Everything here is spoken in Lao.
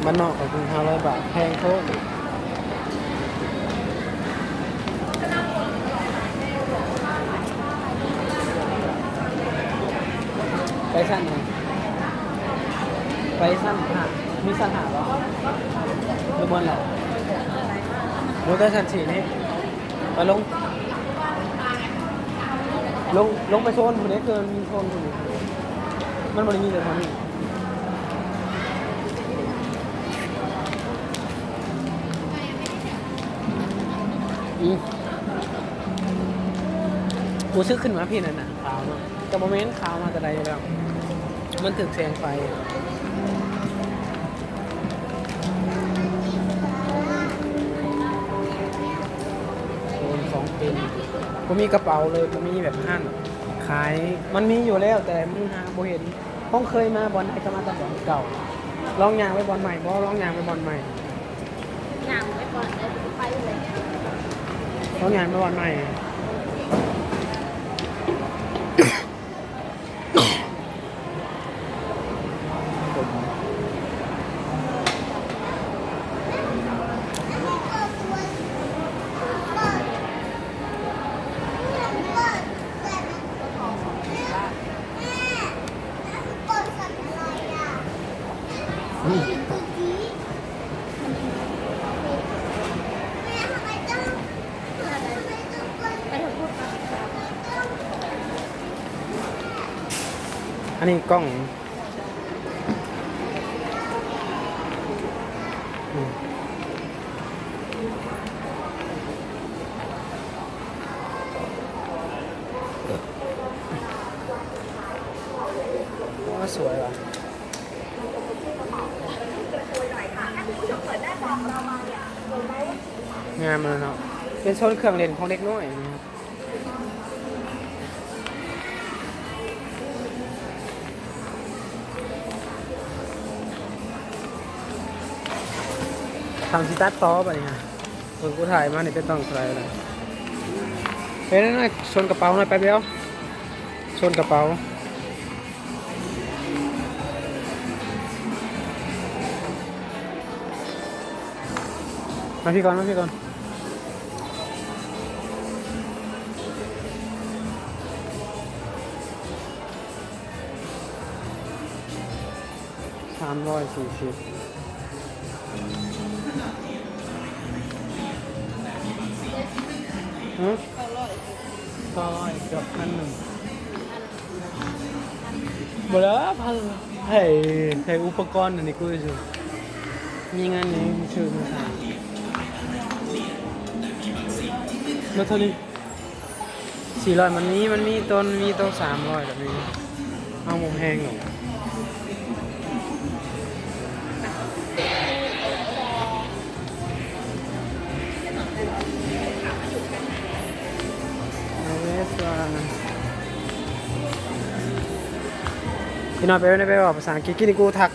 ບ້ານນອກກໍຄືຫ້າຮ້ອຍບາດ ແພງໂພດ. ໄປຊັ້ນຫຍັງ? ໄປຊັ້ນຫ້າ ມີຊັ້ນຫ້າບໍ່? ຫຼືບໍ່ແຫຼະ? ບໍ່ ແຕ່ຊັ້ນສີ່ນີ້ ໄປລົງ ລົງ ລົງໄປໂຊນພຸ້ນເດ້ ຄືມັນມີໂຊນພຸ້ນ ມັນບໍ່ໄດ້ມີແຕ່ເທົ່ານີ້. ອືມ ຮູ້ສຶກຂຶ້ນມາພີ້ນັ້ນນະ ຂາວເນາະ ແຕ່ບໍ່ແມ່ນຂາວມາແຕ່ໃດແລ້ວ ມັນຖືກແສງໄຟ. ໂອນຂອງເປັນ ບໍ່ມີກະເປົາເລີຍ ບໍ່ມີແບບຮ້ານຂາຍ ມັນມີຢູ່ແລ້ວ ແຕ່ມັນຫາບໍ່ເຫັນ. ຂ້ອຍເຄີຍມາບ່ອນໃດກໍມາແຕ່ບ່ອນເກົ່າ. ລອງຍ່າງໄປບ່ອນໃໝ່ບໍ່? ລອງຍ່າງໄປບ່ອນໃໝ່. ຍ່າງໄປບ່ອນໃດກໍໄປເລີຍ. ລອງຍ່າງໄປບ່ອນໃໝ່. ອັນນີ້ກ້ອງ ອືມ ໂອ້ ສວຍວ່ະ. ງາມເນາະ ເປັນໂຊນເຄື່ອງຫຼິ້ນຂອງເດັກນ້ອຍນະ. ທາງຊິຕັດຕໍ່ບາດນີ້ຮະ ເບິ່ງກູຖ່າຍມານີ້ເປັນຕ້ອງເທົ່າໃດລະ. ເປັນນັ້ນ ໂຊນກະເປົາໜ້ອຍ ແປັບດຽວ ໂຊນກະເປົາ. ມາພີ້ກ່ອນ ມາພີ້ກ່ອນ. ສາມຮ້ອຍສີ່ສິບ ຮະ? ສອງຮ້ອຍ ເກືອບພັນໜຶ່ງ. ບໍ່ລະ ພັນ ໃຫ້ ໃຫ້ອຸປະກອນອັນນີ້ກູຊື່ ມີເງິນນີ້ຊື້ມາຂາຍ ເບິດເທົ່ານີ້. ສີ່ຮ້ອຍ ມັນມີ ມັນມີໂຕ ມີໂຕສາມຮ້ອຍແບບນີ້ ເອົາໝົກແຮງດອກ. ພີ່ນ້ອງ ໄປ ໄປເວົ້າພາສາອັງກິດ ກີ້ນີ້ກູທັກ